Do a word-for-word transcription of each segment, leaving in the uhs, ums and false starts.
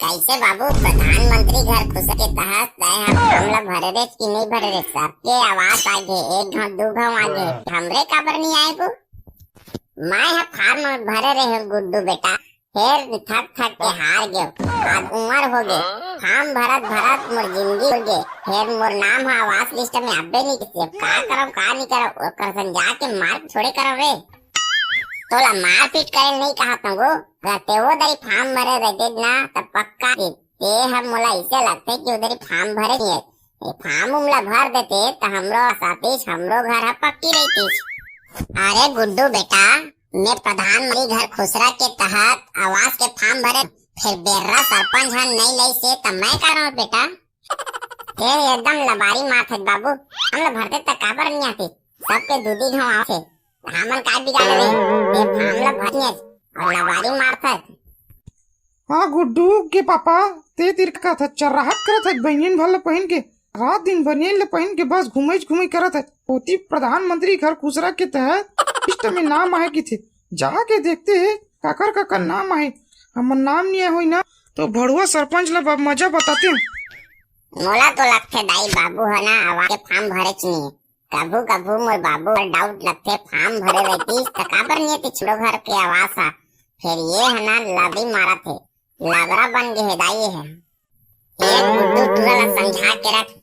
कैसे बाबू, प्रधानमंत्री घर खुसरा के तहत तय ह फॉर्म ला भरे रेस कि नहीं भरे रेस? सबके आवास आ गे, एक घाव दू घाव आ गे, हमरे काबर नहीं आए गो? मैं ह फॉर्म भरे रहे गुड्डू बेटा, फेर थक थक के हार गयो। अब उम्र हो गे, फॉर्म भरत भरत मोर जिंदगी हो गे, फेर मोर नाम ह आवास लिस्ट में अब्बे नहीं किसे। का करम का नहीं करम, ओकर संग जाके मार थोड़े करम रे। तोला मारपीट करे नहीं कहा तंगो, अगर ते वो दरी फॉर्म भरे रहते ना, तब पक्का थी। ते ह मोला इसे लगथे कि उधर ही फॉर्म भरे नहीं है। ये फॉर्म उमला भर देते, त हमरो साथीच, हमरो घर ह पक्की रहितीस। अरे गुड्डू बेटा, मैं प्रधानमंत्री घर खुसरा के तहत आवास के फॉर्म भरे, फिर बेर्रा सरपंच ह नहीं लइसे, त मैं का रहूं बेटा? ते एकदम लबारी मारथस बाबू, हमला भरते त काबर नहीं आती? सबके दू दी घाव आथे, हमन का बिगाड़ रहे? ते फॉर्म ला भरियस और लबारी मारथस। हाँ गुड्डू के पापा, ते तीर का था चर्राहट करत है, बनियान भर ल पहिन के, रात दिन बनियान ल पहिन के बस घूमई घूमई करत है। ओती प्रधानमंत्री घर खुसरा के तहत लिस्ट में नाम आहे किथे, जाके देखते हैं काकर काकर नाम आहे। हमर नाम नहीं होई ना, तो भड़ुआ सरपंच ला ब-, मजा बताते हैं। मोला तो लगथे दाई बाबू ह ना आवास के फॉर्म भरेच नहीं। कभू कभू मोर बाबू बर डाउट लगथे, फॉर्म भरे रहतीस त काबर नहीं आती छोड़ो घर के आवास ह। फिर ये ह ना लबड़ी मारत हे, लबरा बन गे हे दाई हे। ए गुड्डू टूरा ला समझा के रख,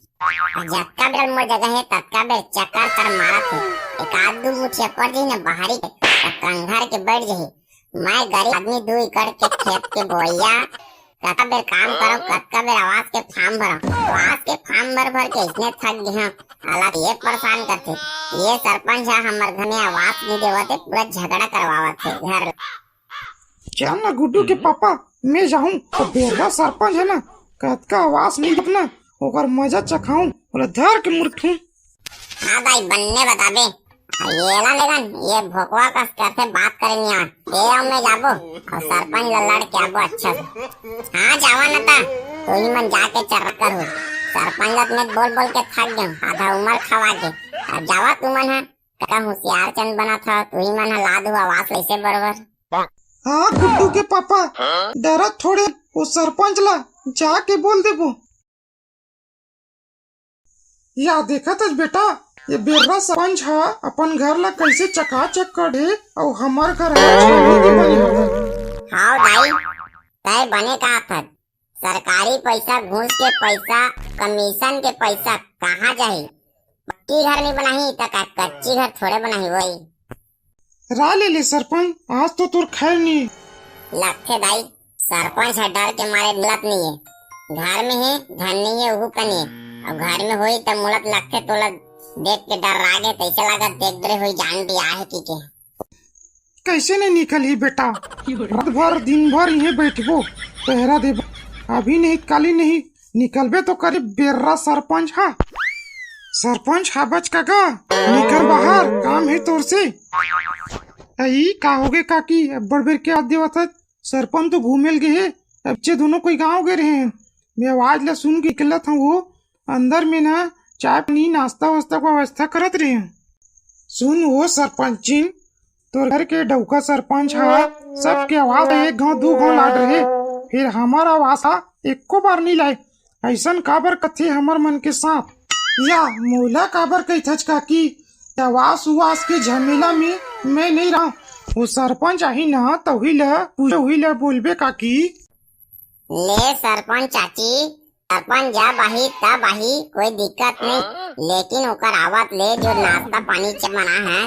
जतका बेर मोर जगह हे ततका बेर चक्कर तर मारत हे। एक आध दू मुठिया पड़ जाही ना बाहरी के, त कंघर के बैठ जाही। मैं गरीब आदमी, दू एकड़ के खेत के बोवइया, कतका बेर काम करव, कतका बेर आवास के फॉर्म भरव, आवास के फॉर्म भर भर के इसने थक गे हंव। हालात ये परेशान करथे, ये सरपंच ह हमर घर में आवास नहीं देवत हे, पूरा झगड़ा करवावत हे घर। चल ना गुड्डू के पापा, मैं जाहूं। तो बेर्रा सरपंच है ना, कतका आवास नहीं देवत ना, ओकर मजा चखाऊं, ओला धर के मुरथूं। हाँ दाई, बन्ने बताबे। आ, ये ला लेगन, ये भोकवा कस करथे, बात करे नहीं आवे। दे आओ, मैं जाबो और सरपंच ला लड़ के आबो अच्छा से। हाँ, जावा न ता, तू ही मन जाके चर्रा कर हो। सरपंच ला मैं बोल बोल के थक गया, आधा उम्र खवा के। अब जावा तू मन है, का होशियार चंद बना था, तू ही मन है ला दू आवास ऐसे बरोबर। हाँ, गुड्डू के पापा, डरत थोड़े, वो सरपंच ला जाके बोल देबो। या देखत हस बेटा, ये बेर्रा सरपंच ह अपन घर ला कैसे चकाचक कर दे, अउ हमर घर ह छानी के बने हवय। हाव दाई, तय बने कहत हस, सरकारी पैसा, घूस के पैसा, कमीशन के पैसा कहाँ जाही? पक्की घर नहीं बनाही त का कच्ची घर थोड़े बनाही वही। रा ले ले सरपंच, आज तो तोर खैर नहीं। लगथे दाई, सरपंच ह डर के मारे बोलत नहीं है। घर में है, धन नहीं है, उहू कन है। अब घर में होई त मुलत लगथे तोला देख के डर लागे, तैसे लागत देख डरे होई जान भी आहे की के। कैसे नहीं निकलही बेटा, रात भर दिन भर इहे बैठबो, पहरा देबो, अभी नहीं काली नहीं निकलबे तो करे बेर्रा सरपंच हा। सरपंच हा बच काका, निकल बाहर, काम है तोर से। अई का होगे काकी, अब्बड़ बेर के आवाज देवत हस, सरपंच तो घूमे ल गे हे, अब चे दोनों कोई गाँव गे रहे हैं। मैं आवाज ला सुन के निकलत हूँ, वो अंदर में ना चाय पानी नाश्ता वास्ता को व्यवस्था करत रहे हैं। सुन वो सरपंचिन, तोर घर के डौका सरपंच हा सबके आवास एक घाव दू घाव लाड रहे, फिर हमर आवास हा एको बार नहीं लाए। ऐसन काबर कथे हमर मन के साथ? या मोला काबर कहिथच काकी? आवास उवास के झमेला में मैं नहीं रहूं। वो सरपंच आही ना, तौही ला पूछो, वही ला बोलबे काकी। ले सरपंच चाची, सरपंच जब आही तब आही, कोई दिक्कत नहीं, लेकिन ओकर आवत ले जो नाश्ता पानी च बना है,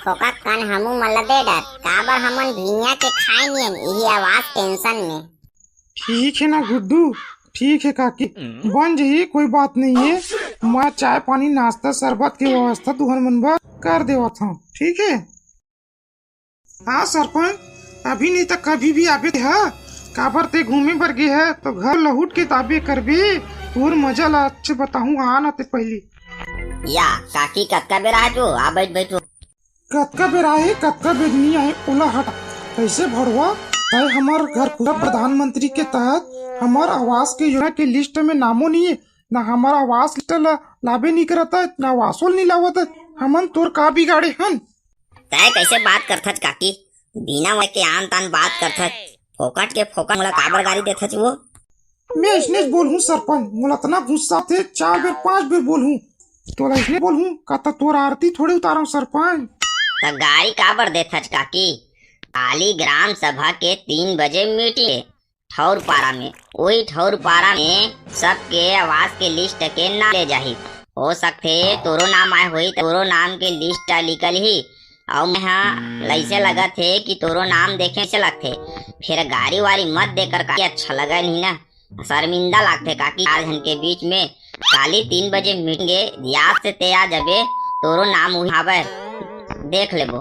ओकर कन हमू मन ल दे डर, काबर हमन भिनिया के खाए नियन इही आवास टेंशन में। ठीक है ना गुड्डू, ठीक है काकी, बन जही, कोई बात नहीं है। मैं चाय पानी नाश्ता शरबत के व्यवस्था तुहर मन बर कर देवत हूँ, ठीक है? हाँ सरपंच, अभी नहीं तो कभी भी आबे हा। काबर ते घूमे बर गे है तो घर लहुट के ताबे करबे। तोर मजा ला अच्छे बताहूँ, आ ना ते पहली। या काकी, कतका बेर आए तू? आ बैठ, बैठ। कतका बेर आए, कतका बेर नहीं आए, ओला हटा। कैसे भड़वा, तय हमार घर पूरा प्रधानमंत्री के तहत हमार आवास के योजना के लिस्ट में नामो नहीं है, ना हमार आवास लिस्ट ला लाबे नहीं करता है, ना आवासो नहीं लावत है। हमन तोर का बिगाड़े हन? तय कैसे बात करथच काकी? बिना वय के आन तान बात करथच। फोकट के फोकट मोला काबर गारी देथच वो? मैं इसने बोलहूँ सरपंच, मोला अतना गुस्सा आथे, चार बेर पांच बेर बोलहूँ। तोला इसने बोलहूँ का, त तोर आरती थोड़े उतारहूँ सरपंच। त गारी काबर देथच काकी? काली ग्राम सभा के तीन बजे मीटिंग हे ठौर पारा में। वही ठौर पारा में सबके आवास के लिस्ट के नाम ले जाही। हो सकथे तोरो नाम आए होही, तोरो नाम के लिस्ट निकलही। अउ मैं हा लइसे लगत हे कि तोरो नाम देखे से लगथे। फिर गारी वारी मत देकर काकी, अच्छा लगा नहीं ना। शर्मिंदा लागथे काकी, चार झन के बीच में। काली तीन बजे मीटिंग हे, याद से ते आ जबे, तोरो नाम उही हावय, देख लेबो।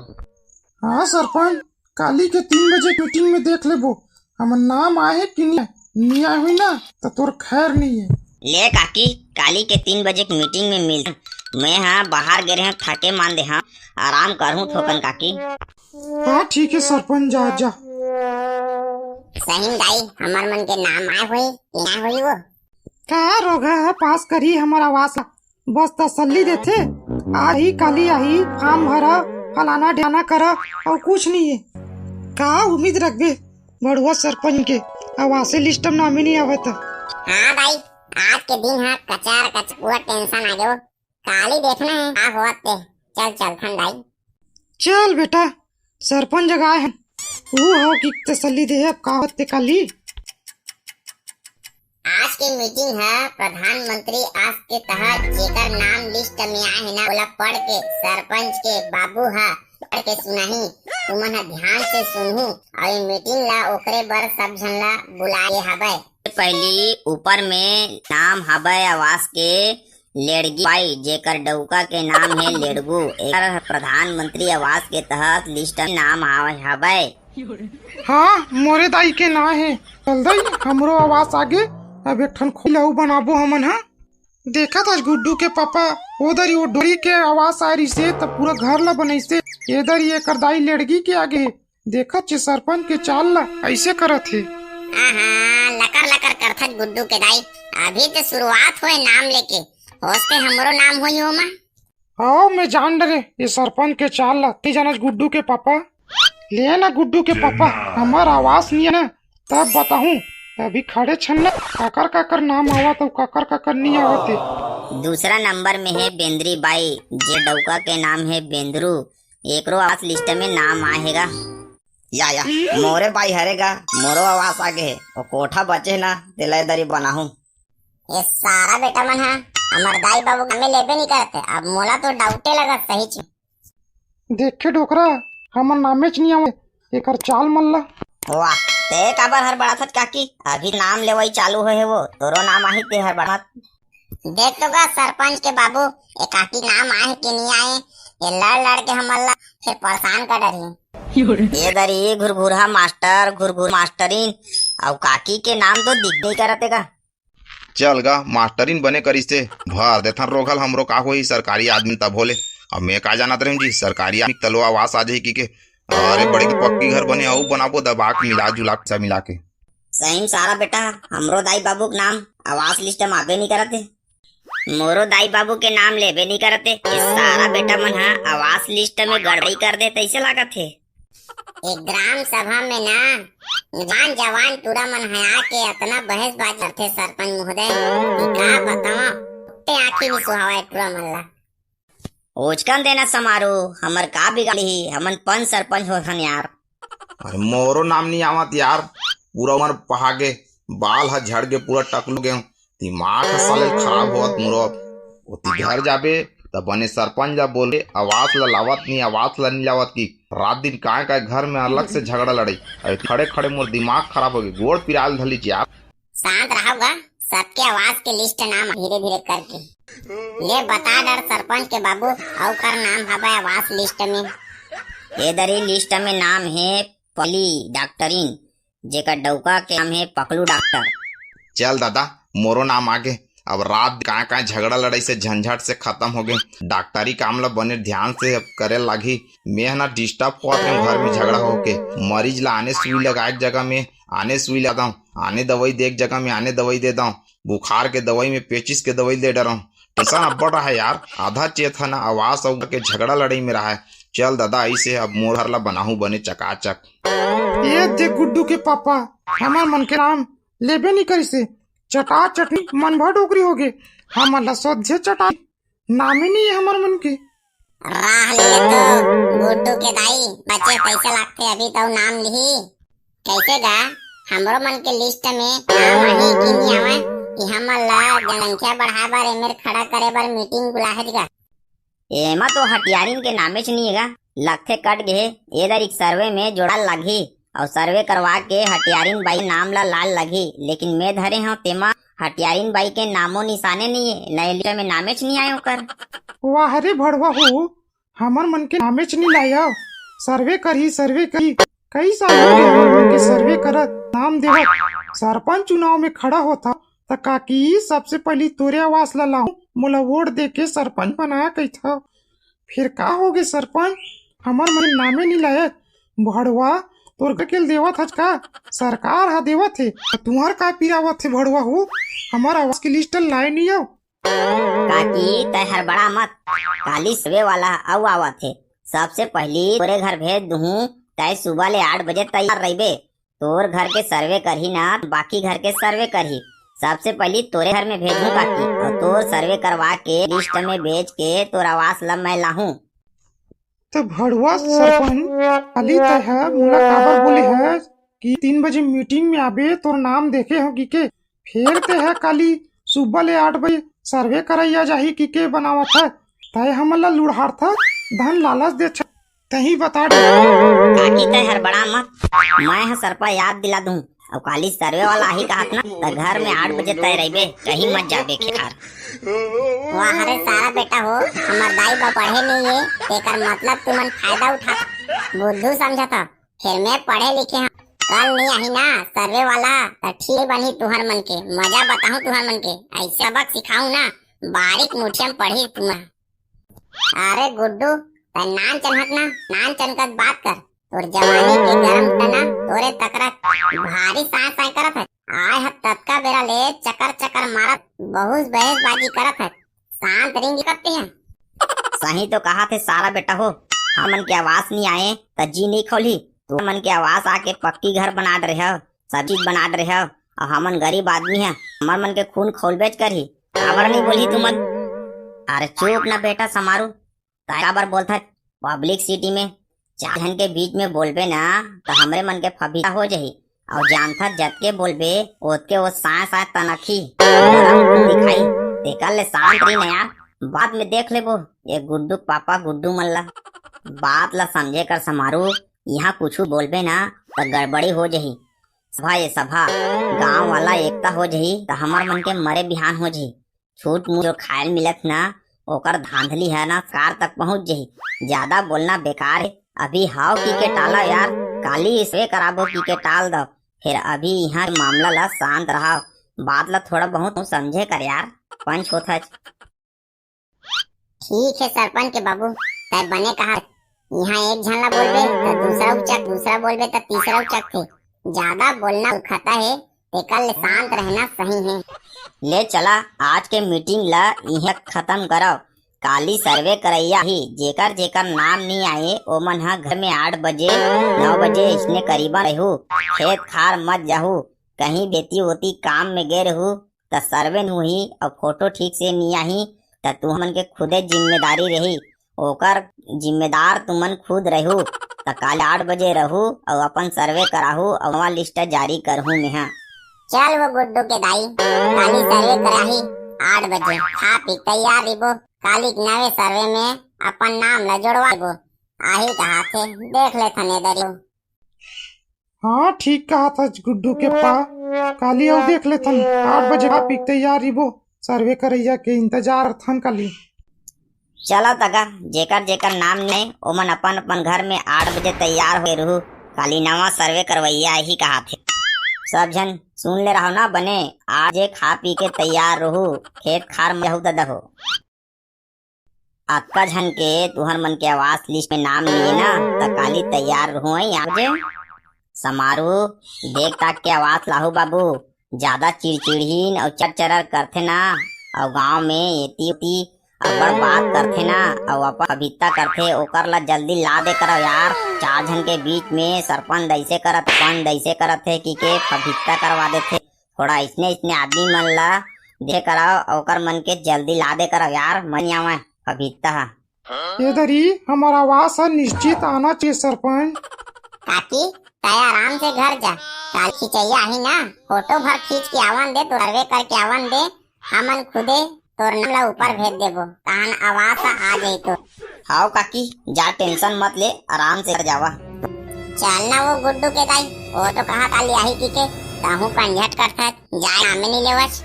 हाँ सरपंच, काली के तीन बजे के मीटिंग में देख लेबो, हमर नाम आहे कि नहीं, नहीं आए हुई ना, त तोर खैर नहीं है। ले काकी, काली के तीन बजे के मीटिंग में मिल, मैं हा बाहर गे रहे, थके मान दे हा, आराम करहूँ थोकन काकी। हाँ ठीक है सरपंच, जा जा। सही में दाई, हमर मन के नाम आए होई कि ना होई वो? का रोगहा ह पास करही हमर आवास ला? बस तसल्ली देथे, आही काली आही, फार्म भरा, फलाना ढेकाना करा, अउ कुछ नहीं है। का उम्मीद रखबे बड़ुआ सरपंच के, आवासे लिस्ट में नामे नहीं आवे त। हाँ भाई, आज के दिन हा कचार कच, पूरा टेंशन आ गयो। काली देखना है का होवत ते। चल चलथन भाई। चल बेटा, सरपंच जगह आए हैं, वो हो कि तसल्ली दे, अब का होते काली। आज के मीटिंग है प्रधानमंत्री आवास के तहत, जेकर नाम लिस्ट में आए है ना, ओला पढ़ के सरपंच के बाबू हा पढ़ के सुनाही। तुमन हा ध्यान से सुनहू, अउ ये मीटिंग ला ओकरे बर सब झन ला बुलाए हवय। पहली ऊपर में नाम हवय आवास के लेड़गी बाई, जेकर डउका के नाम हे लेड़गू। एकर प्रधानमंत्री आवास के तहत लिस्ट में नाम आवे हवय। हाँ, मोरे दाई के नाम हे। चल दाई, हमरो आवास आगे, अब एक ठन खोली अउ बनाबो हमन हा। देखत हस गुड्डू के पापा, ओदर ही वो डोरी के आवास आए रिसे, त पूरा घर ला बनइसे। एदर ही एकर दाई लेड़गी के आगे। देखत हे सरपंच के चाल ला, ऐसे करत हे। आहा, लकर लकर करथच गुड्डू के दाई। अभी तो शुरुआत होए नाम लेके, होसते हमरो नाम होई ओमा। आओ, मैं जान डरे ये सरपंच के चाल ला। ते जानस गुड्डू के पापा, ले ना गुड्डू के पापा, हमर आवास नहीं है ना, तब बताहूँ। अभी खड़े छन ना, काकर काकर नाम आवत अउ काकर काकर नहीं आवत हे। दूसरा नंबर में हे बेंदरी बाई, जे डउका के नाम हे बेंदरू। एकरो आवास लिस्ट में नाम आए हे गा। या, या, मोरे बाई हरे गा, मोरो आवास आगे हे। वो कोठा बचे हे ना, तेला एदरी बनाहूँ। ये सारा बेटा मन हा हमर दाई बाबू के नामे लेबे नहीं करते, अब मोला तो डाउटे लगत सही च। देखे डोकरा, हमर नामेच नहीं आवे एकर चाल मन ला। वाह, ते काबर हड़बड़ाथच काकी, अभी नाम लेवई चालू होए हे वो, तोरो नाम आही ते हड़बड़ात। देख तो गा सरपंच के बाबू, ए काकी नाम आए कि नहीं आए, ये लड़ लड़ के हमन ला फिर परेशान कर डरही। एदरी घुरघुरहा मास्टर, घुरघुर मास्टरिन, अउ काकी के नाम तो दिख नहीं करत हे गा। चल गा, मास्टरिन बने करिस ते, भर देथन रोघल, हमरो का होही, सरकारी आदमी तब होले। अब मैं का जानत रहें जी, सरकारी आदमी तलो आवास आ जाही कि के। अरे बड़े की पक्की घर बने, अउ बनाबो दबा के, मिला जुला के, सब मिला के। सही में सारा बेटा, हमरो दाई बाबू के नाम आवास लिस्ट में आबे नहीं करत हे। मोरो दाई बाबू के नाम लेबे नहीं करत हे। ये सारा बेटा मन हा आवास लिस्ट में गड़बड़ी कर दे, तैसे लागत हे। एक ग्राम सभा में ना, जवान जवान टूरा मन ह आके अतना बहसबाजी करथे सरपंच महोदय, कि का बतावं, ते आँखी में सुहावय टूरा मन ला। ओचकन देना समारू, हमर का बिगाड़ी, हमन पंच सरपंच होथन यार। अरे मोरो नाम नहीं आवत यार, पूरा उमर पहागे, बाल ह झड़ के पूरा टकलू गेहूं। दिमाग ह साले खराब होवत मुरो। ओती घर जाबे त बने सरपंच ला बोले, आवास ला लावत नहीं, आवास ला नहीं लावत कि रात दिन काय काय घर में अलग से झगड़ा लड़ाई। अरे खड़े खड़े मोर दिमाग खराब हो गए, गोड़ पिराल धलीच यार। शांत रहो गा, सबके आवास के लिस्ट नाम धीरे धीरे करके। ले बता डर सरपंच के बाबू, अउ कर नाम हवय आवास लिस्ट में। एदरी लिस्ट में नाम हे पली डॉक्टरिन, जेकर डउका के नाम हे पकलू डॉक्टर। चल दादा, मोरो नाम आगे। अब रात काय काय झगड़ा लड़ाई से झंझट से खत्म हो गए। डॉक्टरी काम ला बने ध्यान से अब करे लागी। मैं ह ना डिस्टर्ब होत रहें घर में झगड़ा होके। मरीज ला आने सुई लगाए के जगह में आने सुई लगा दऊं, आने दवाई दे के जगह में आने दवाई दे दऊं, बुखार के दवाई में पेचिस के दवाई दे डरऊं। टेंशन अब्बड़ रहा यार, आधा चेत ह ना आवास अउ के झगड़ा लड़ाई में रहा है। चल दादा, ऐसे अब मोर घर ला बनाहूं बने चकाचक। ये देख गुड्डू के पापा, हमर मन के नाम लेबे नहीं करिसे। चटा चटनी मन भर डोकरी होगे। हमन ला सोझे चटा, नामे नहीं है हमर मन के। राह ले तो गुड्डू के दाई, बचे पैसा लागथे, अभी तो नाम लिही। कैसे गा, हमरो मन के लिस्ट में नाम आही कि नहीं आवे कि हमन ला जनसंख्या बढ़ाए बर एमेर खड़ा करे बर मीटिंग बुलाहे गा? एमा तो हटियारिन के नामेच नहीं है गा, लगथे कट गे हे। ए दरी सर्वे में जोड़ाल लागही अउ सर्वे करवा के हटियारिन बाई नाम ला लाल लागही, लेकिन मैं धरे हव तेमा हटियारिन बाई के नामो निशाने नहीं है, नए लिस्ट में नामेच नहीं आए ओकर। वाह रे भड़वा हो, हमर मन के नामेच नहीं लाया। सर्वे करही, सर्वे करही, कई साल हो गए हमर मन के सर्वे करत, नाम देवत। सरपंच चुनाव में खड़ा होथा त काकी, सबसे पहली तोरे आवास ला लाहूं, मोला वोट दे के सरपंच बना कहिथा। फिर का होगे सरपंच, हमर मन नामे नहीं लायत। भड़वा, तोर घर के ल देवत हच का? सरकार हा देवत हे, तुहर का पिरावत हे भड़वा हो? हमर आवास के लिस्ट लाए नहीं हो। काकी, तय हड़बड़ा मत, काली सर्वे वाला अउ आवत हे। सबसे पहली तोरे घर भेज दुहूं, तय सुबह ले आठ बजे तैयार रहिबे। तोर घर के सर्वे करही ना, बाकी घर के सर्वे करही। सबसे पहली तोरे घर में भेजहूं काकी, अउ तोर सर्वे करवा के लिस्ट में भेज के तोर आवास ला मैं लाहूं। त भड़वा सरपंच, काली तय ह मोला काबर बोले हस कि तीन बजे मीटिंग में आबे, तोर नाम देखे हो कि के? फेर तय ह काली सुबह ले आठ बजे सर्वे करैया जाही कि के बनावत ह? तय हमन ला लुढ़ारथा, धन लालच देछ, तही बता दे। काकी तय हड़बड़ा मत, मैं ह सरपा याद दिला दूं। अउ काली सर्वे वाला आही कहत ना, त घर में आठ बजे तय रहिबे, कहीं मत जाबे खेत खार। वाह रे सारा बेटा हो, हमर दाई बा पढ़े नहीं है, तेकर मतलब तुमन फायदा उठा, बुद्धू समझत ह। फिर मैं पढ़े लिखे हंव, कल नहीं आही ना सर्वे वाला, त ठीक बनही तुहर मन के। मजा बताहूं तुहर मन के, ऐसे सबक सिखाऊं ना, बारीक मुठिया में पढ़ी तुमन। अरे गुड्डू, तै नान चनहक ना, नान चनकत बात कर। तोर जवानी के गरम तना, तोरे तकरा भारी साय साय करत है। आय ह ततका बेरा ले चकर चकर मारत, बहुत बहसबाजी करत है। शांत रिंग करती है। सही तो कहा थे सारा बेटा हो, हमन के आवास नहीं आए त जी नहीं खोली। तू मन के आवास आके पक्की घर बना रहे हो, सब चीज बना रहे हो, अउ हमन गरीब आदमी है, हमर मन के खून खोलबेच करही। काबर नहीं बोलही तुमन? अरे चुप ना बेटा समारू, तै काबर बोलथस? पब्लिक सिटी में चार झन के बीच में बोलबे ना, त हमरे मन के फबीता हो जाही। अउ जानथस, जतके बोलबे, ओतके वो साय साय तनखी, गरम खून दिखाई। तेकर ले शांत रही ना यार, बाद में देख लेबो। ये गुड्डू के पापा गुड्डू मन ला, बात ला समझे कर समारू, यहाँ कुछु बोलबे ना, त गड़बड़ी हो जाही। सभा ये सभा, गांव वाला एकता हो जाही, त हमर मन के मरे बिहान हो जाही। छूट मूठ जो खायल मिलत ना, ओकर धांधली है ना, कार तक पहुंच जाही। ज्यादा बोलना बेकार है। अभी हाव की के टाला यार, काली इसवे कराबो की के टाल दो। फिर अभी यहाँ के मामला ला शांत रहा, बात ला थोड़ा बहुत समझे कर यार, पंच होत है। ठीक है सरपंच के बाबू, तै बने कहा। यहाँ एक झन ला बोलबे त दूसरा उचक, दूसरा बोलबे त तीसरा उचक थे। ज्यादा बोलना उखता है, तेकर ले शांत रहना सही है। ले चला, आज के मीटिंग ला इहें खत्म करव। काली सर्वे करैया ही, जेकर जेकर नाम नहीं आए, ओमन ह घर में आठ बजे, नौ बजे इसने करीबन रहू। खेत खार मत जाहू, कहीं बेती ओती काम में गे रहू, त सर्वे नी होही अउ फोटो ठीक से नी आही, त तुमन के खुदे जिम्मेदारी रही। ओकर जिम्मेदार तुमन खुद रहू। त काली आठ बजे रहू अउ अपन सर्वे कराहू अउ नवा लिस्ट जारी करहूं मेहा। चल वो गुड्डू के दाई, काली सर्वे कराही आठ बजे। खा पी तैयार रहिबो, काली के नवे सर्वे में अपन नाम ला जोड़वा लेबो। आही कहा थे, देख ले थने दरियो। हाँ, ठीक कहा था गुड्डू के पा। काली अउ देख लेथन, आठ बजे खा पी के तैयार रहिबो। सर्वे करैया के इंतजार थन काली। चला तगा, जेकर जेकर नाम नहीं, ओमन अपन अपन घर में आठ बजे तैयार होए रहू। काली नवा सर्वे करवैया ही कहा थे। सब झन सुन ले रहो ना बने, आज जे खा पी के तैयार रहू, खेत खार में रहू ददा हो। अतका झन के तुहर मन के आवास लिस्ट में नाम लिए ना, त काली तैयार रहू आई आठ बजे। समारू, देख ताक के आवास लाहू बाबू, ज्यादा चिड़चिड़हीन अउ चरचरर करथे ना, अउ गांव में एती ओती अब्बड़ बात करथे ना, अउ अपन फभित्ता करथे, ओकर ला जल्दी ला दे करव यार। चार झन के बीच में सरपंच ऐसे करत, पंच ऐसे करत हे कि के फभित्ता करवा देथे। थोड़ा इसने इसने आदमी मन ला देखे कराओ, ओकर मन के जल्दी ला दे कराओ यार, मन आवे फबीता हा। ए दरी, हमर आवास ह निश्चित आना चाहिए सरपंच। काकी, तय आराम से घर जा, काल खिंचैया आही ना, फोटो भर खींच के आवन दे, तो सर्वे करके आवन दे, हमन खुदे तोर नाम ला ऊपर भेज देबो, तहन आवास ह आ जाई तो। हाव काकी, जा टेंशन मत ले, आराम से घर जावा। चल ना वो गुड्डू के दाई, वो तो कहा काली आही की के, तहूँ कंझट करथस, जाए नामे नहीं लेवस।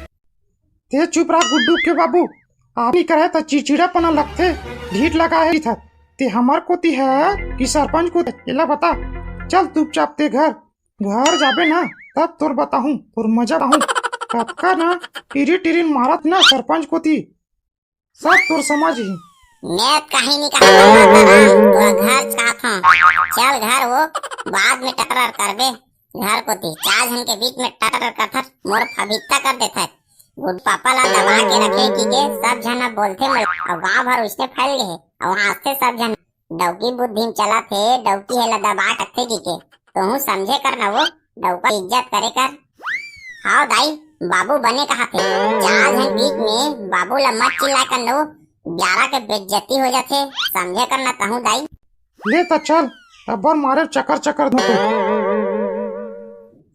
ते चुप रह गुड्डू के बाबू, आदमी करे त चिड़चिड़ापना लगथे, ढीठ लगा है इथर। ते हमर कोती है कि सरपंच कोती, एला बता। चल चुपचाप ते घर, घर जाबे ना, तब तोर बताहूँ, तोर मजा बताहूँ। कतका ना टिरी टिरी मारत ना सरपंच कोती, सब तोर समझ ही। मैं कहीं नहीं कहा, तोरा घर चाहत हूँ। चल घर वो, बाद में टकरार करबे। घर कोती चार झन के बीच में टटर कथर मोर फभित्ता कर देथस। गुड पापा ला दबा के रखे की के सब झन अब बोलथे मोला। अब गांव भर उसने फैल गए हे। अब हंसथे सब झन, डौकी बुद्धि में चलत हे, डौकी हे ला दबा के रखथे की के। तोहू समझे कर न वो, डौका इज्जत करे कर। हाव दाई, बाबू बने कहा थे, चार झन बीच में बाबू ला मत चिल्ला कर न वो, ब्यारा के बेइज्जती हो जाथे, समझे कर न तहू दाई। ले त चल, अब्बर मारे चकर चकर धोके।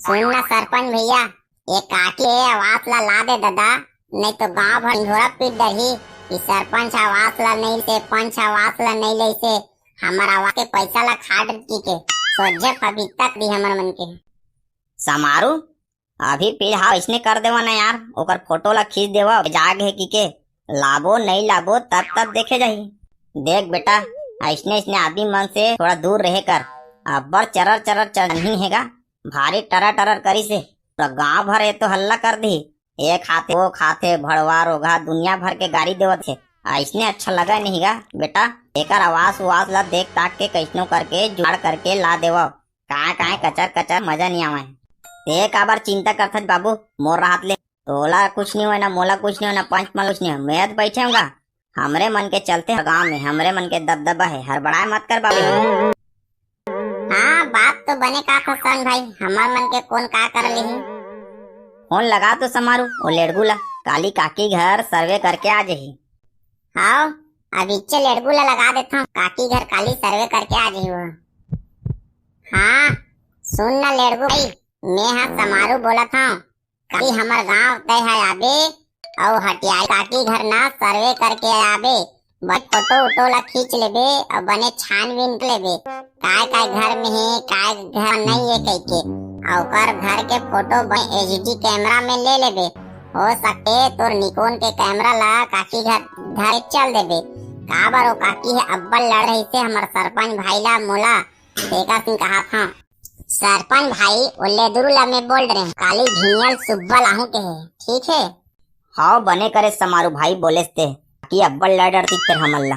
सुन ना सरपंच भैया, ये काकी ये आवास ला ला दे दादा, नहीं तो गांव भर ढोरा पीट डरही कि सरपंच आवास ला नहीं से, पंच आवास ला नहीं ले से, हमर आवास के पैसा ला खा डरती के, सोझे फबीता दी हमर मन के। समारू, अभी फिलहाल इसने कर देवा ना यार, ओकर फोटो ला खींच देवा, जाग है की के, लाबो नहीं लाबो तब तब देखे जाही। देख बेटा, ऐसने ऐसने आदमी मन से थोड़ा दूर रहे कर, अब्बड़ चरर चरर चढ़नी हेगा, भारी टरर टरर करी से, पूरा गांव भर ये तो हल्ला कर दी। ये खाथे, वो खाथे, भड़वा रोगा दुनिया भर के गारी देवत हे। ऐसने अच्छा लगा नहीं गा बेटा, एकर आवास उवास ला देख ताक के कैसनो करके जुगाड़ करके ला देवा। काय काय कचर कचर मजा नहीं आवे। ते काबर चिंता करथस बाबू, मोर राहत ले तोला कुछ नहीं होय ना, मोला कुछ नहीं होय ना, पंच मन कुछ नहीं होय। मैं तो बैठे हूँगा, हमरे मन के चलथे हर गांव में, हमरे मन के दबदबा है, हड़बड़ाए मत कर बाबू। हाँ, बात तो बने का था सन भाई, हमर मन के कौन का कर लेही। फोन लगा तो समारू, ओ लेड़गू ला, काली काकी घर सर्वे करके आ जाही। हाव, अब इच्चे लेड़गू ला लगा देथव, काकी घर काली सर्वे करके आ जाही वो। हाँ, सुन ना लेड़गू भाई, मैं हा समारू बोलत हव, काली हमर गांव तय है आबे, अउ हटियाई काकी घर ना सर्वे करके आबे, बस फोटो उटो ला खींच लेबे अउ बने छानबीन कर लेबे, काय काय घर में हे, काय घर नहीं हे कहिके। अउ ओकर घर के फोटो बने एचडी कैमरा में ले लेबे। हो सके तोर निकोन के कैमरा ला काकी घर धरे चल देबे। काबर ओ काकी हे अब्बड़ लड़ रही से हमर सरपंच भाई ला मोला, तेकर सिंह कहा था। सरपंच भाई, ओ लेदुरू ला मैं बोल रहे हूँ, काली ढियल सुब्बा लाहू के हे, ठीक है? हाव बने करे समारू भाई बोलेस ते, कि अब्बड़ लड़ डरती फिर हमन ला।